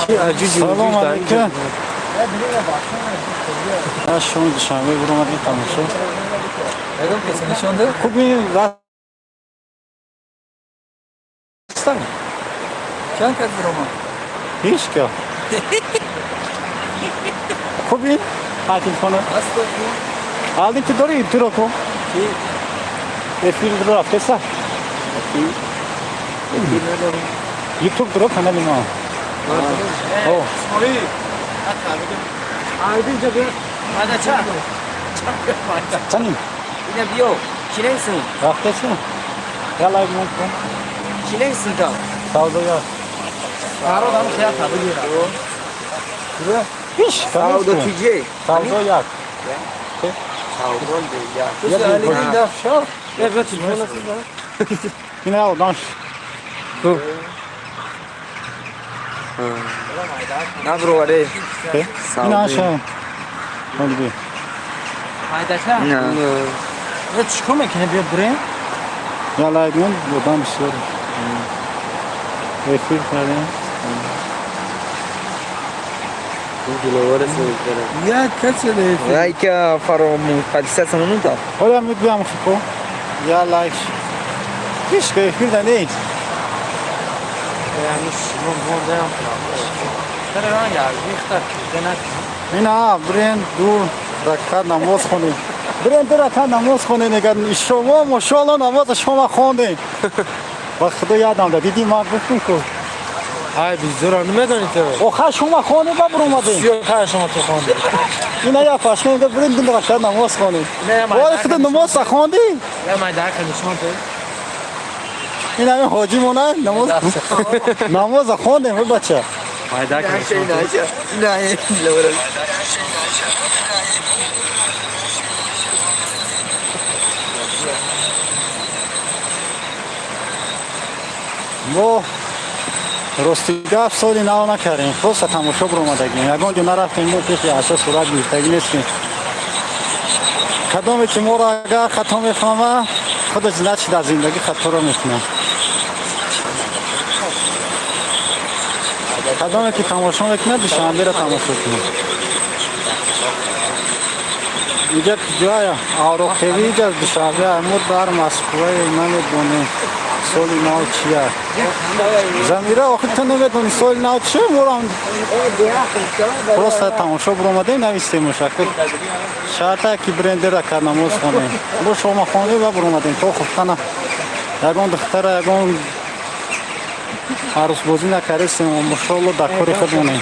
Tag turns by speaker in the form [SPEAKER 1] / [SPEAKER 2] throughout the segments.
[SPEAKER 1] Салом алейкум. Аз шумо Душанбе буромадем тамошо.
[SPEAKER 2] Ягон касе нишонда?
[SPEAKER 1] Хуб, ин растам.
[SPEAKER 2] Чанд кас биромад?
[SPEAKER 1] Ҳеҷ ка. Хуб, ин ҳа телефона.
[SPEAKER 2] Аст.
[SPEAKER 1] Алди ту дори туро ку? Эфир ро рафтеса? Ютуб дуро канали ма. О. Чаним.
[SPEAKER 3] Ина биё, чинайсың?
[SPEAKER 1] Рафтеса? Я лайк мекун.
[SPEAKER 3] Чинайсың та?
[SPEAKER 1] Савдогар. Ҳеҷ.
[SPEAKER 3] Савдо тиҷе.
[SPEAKER 1] Савдо як.
[SPEAKER 3] Савдо як.
[SPEAKER 1] Ина одам.
[SPEAKER 3] Наброваре.
[SPEAKER 1] Ина ша. Ҳолби.
[SPEAKER 3] На.
[SPEAKER 2] Чикор мекунӣ, биё бирем?
[SPEAKER 1] Я лайк мон, одам бисёр. Эфир кардем.
[SPEAKER 2] Як касе лефи.
[SPEAKER 3] Райка фаромун 50 сомон та.
[SPEAKER 1] Оля мегӯям хико. Я лайк. Ҳеҷ ка эфир да нест. Ина бирен ду ракат намоз хонем. Бирен ду ракат намоз хонем, эгар шумо мошоалло намоза шумо хондем. Ба худо ёдам да диди ман гуфтем ку.
[SPEAKER 2] Ай бизура намедонӣ ту.
[SPEAKER 1] Оха шумо хонем ба буромадем.
[SPEAKER 2] Сиё хай шумо ту хонди.
[SPEAKER 1] Ина я пашкан га бирен ду ракат намоз хонем. Вой худо намоз хонди?
[SPEAKER 2] Я майда ка нишон ту.
[SPEAKER 1] Ин ҳамин ҳоҷӣ мона намоз намоз хондем эй бача.
[SPEAKER 2] Майда ка нишон ту.
[SPEAKER 3] На. На.
[SPEAKER 1] Мо рости гап соли нав накардем, просто тамошо биромадагем. Ягон ҷо нарафтем, мо пеши аша сурат гирифтагӣ нестем. Кадоме ки моро агар хато мефаҳма, худаш начи дар зиндагӣ хаторо мекунад. Кадоме ки тамошо мекунад, Душанберо тамошо кунад. Иҷа куҷоя? Авроқевӣ иҷа Душанбе, мо дар Москвае намедонем соли нав чия. Замира, охир ту намедонӣ соли нав чия? Морам просто тамошо биромадем, навистем мушакр. Шарта ки брендера кар намоз хонем. Бо шома хонем ва биромадем то хуфтана. Ягон духтара, ягон арӯсбозӣ накардестем, мошолло дар кори худмонем.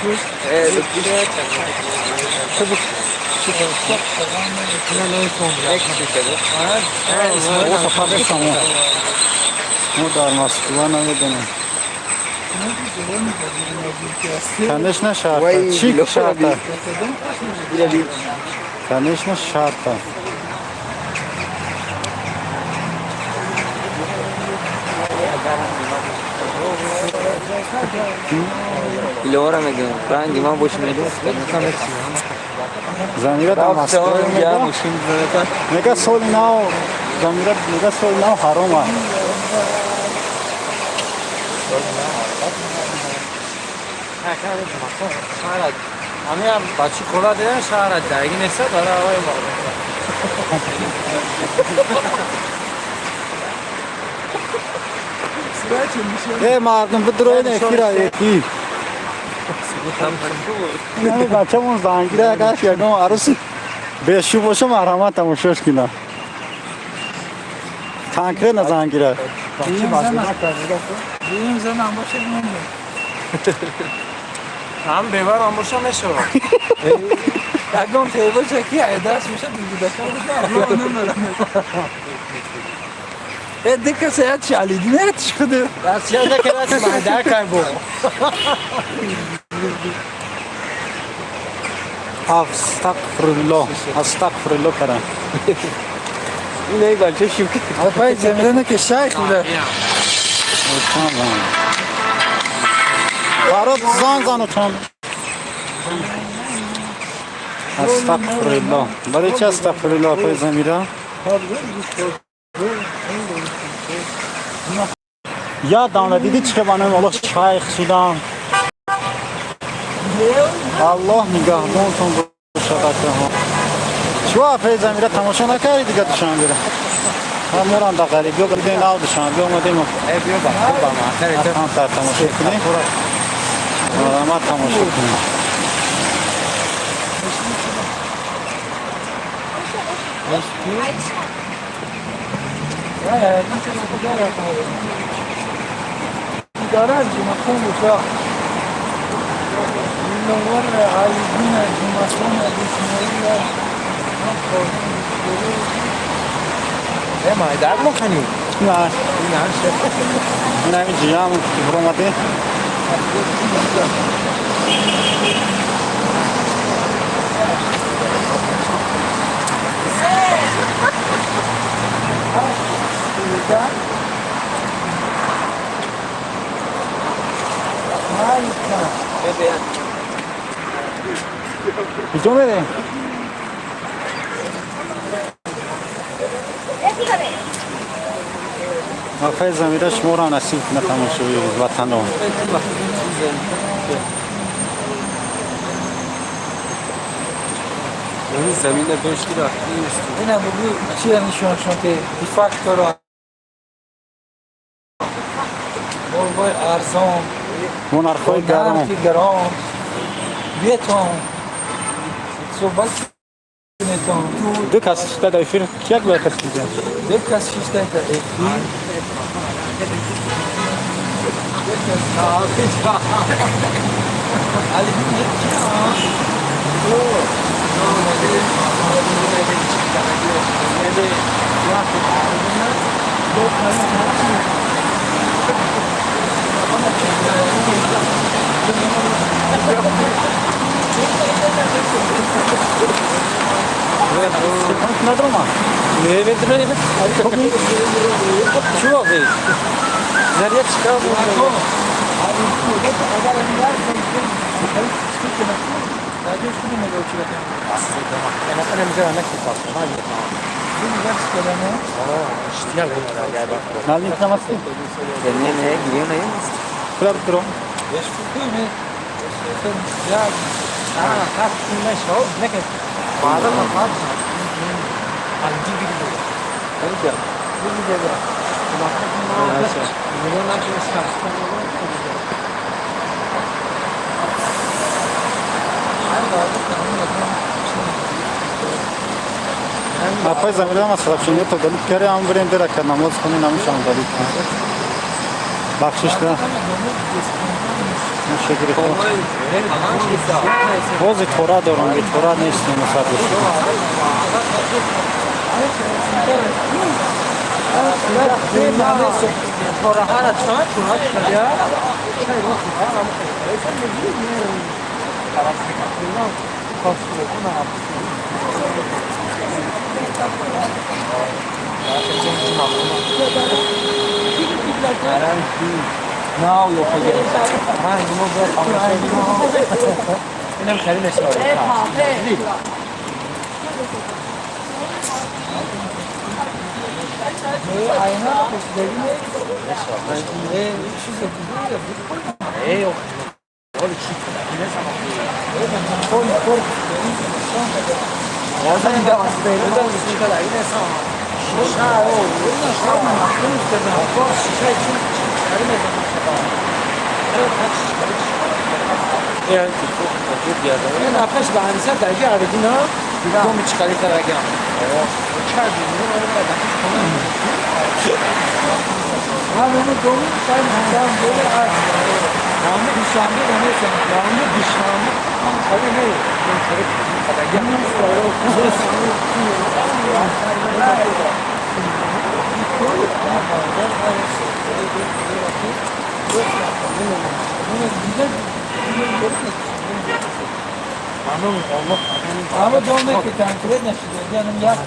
[SPEAKER 1] Мо дар Москва намедонем. Конечно, шарта. Чӣ шарта? Конечно, шарта.
[SPEAKER 3] Диловара мегӯям. Ранги ман бош медум.
[SPEAKER 1] Замира дар Москва
[SPEAKER 3] Я мошин занета.
[SPEAKER 1] мега соли нав, Замира мега соли нав ҳаром аст.
[SPEAKER 2] Ҳамиам бачи кола дидан шаҳра дарги неста дара авай мардум.
[SPEAKER 1] Э мардум бидроин эфира эфир. Ин бачамон зангира агар ягон арӯси бешу боша марҳамат тамошош кунад. Конкретно зангира.
[SPEAKER 2] Ҳам беварам боша мешавад. Ягон тевоша ки айдаш меша дугудака боша. Э дика саят шалид не чиқиди. Россия накард майда кай бо.
[SPEAKER 1] Астағфируллоҳ, астағфируллоҳ кардам.
[SPEAKER 3] Ина бача шим.
[SPEAKER 2] Апай замина ки шайх буда.
[SPEAKER 1] Фарод занг зан чанд. Астағфируллоҳ. Барои чи астағфируллоҳ апай Замира? Я давна диди чи ки ба номи Аллоҳ шайх шудам. Аллоҳ нигаҳбонтон бошад, акаҳо. Чӯ апаи Замира, тамошо накардӣ дига Душанберо? Ҳаморам да ғарибиё дидем, нав Душанбе омадем. Ҳамтар тамошо кунем. Марҳамат, тамошо кунем.
[SPEAKER 2] دارد جمعه بوشا نور عایدین جمعه اسماعیل.
[SPEAKER 3] درد مکنی.
[SPEAKER 1] نه، این همین جیام که омадем. Куҷо мерем? Апаи Замира, шуморо насиб кунад тамошои ватано.
[SPEAKER 3] Замина дошти, рафти.
[SPEAKER 2] Ина бугу чия нишон шуд, ки дефактора молҳои арзон.
[SPEAKER 1] Бо нархҳои гарон.
[SPEAKER 2] Нархи гарон. Биетон, суҳбат кунетон.
[SPEAKER 1] Ду кас шиста дар эфир, як ба кас дига.
[SPEAKER 2] Ду кас шишта дар эфир. Ду кас. Алидин якӣ.
[SPEAKER 1] Надрома.
[SPEAKER 3] Не, чӯ охи? Заряд чикар?
[SPEAKER 1] Налик намасти?
[SPEAKER 3] Не, не, гирё не.
[SPEAKER 1] Куда дро? Апай Замира, масалабшин то далит кари, ам бирем дера ка намоз хонӣ, намешам далит. Бахшиш да. Шукри. Бози тора дорам, би тора нестем масалан.
[SPEAKER 3] اینم خیلی نشاره.
[SPEAKER 2] Ама доме ки конкретно шуда, янам як.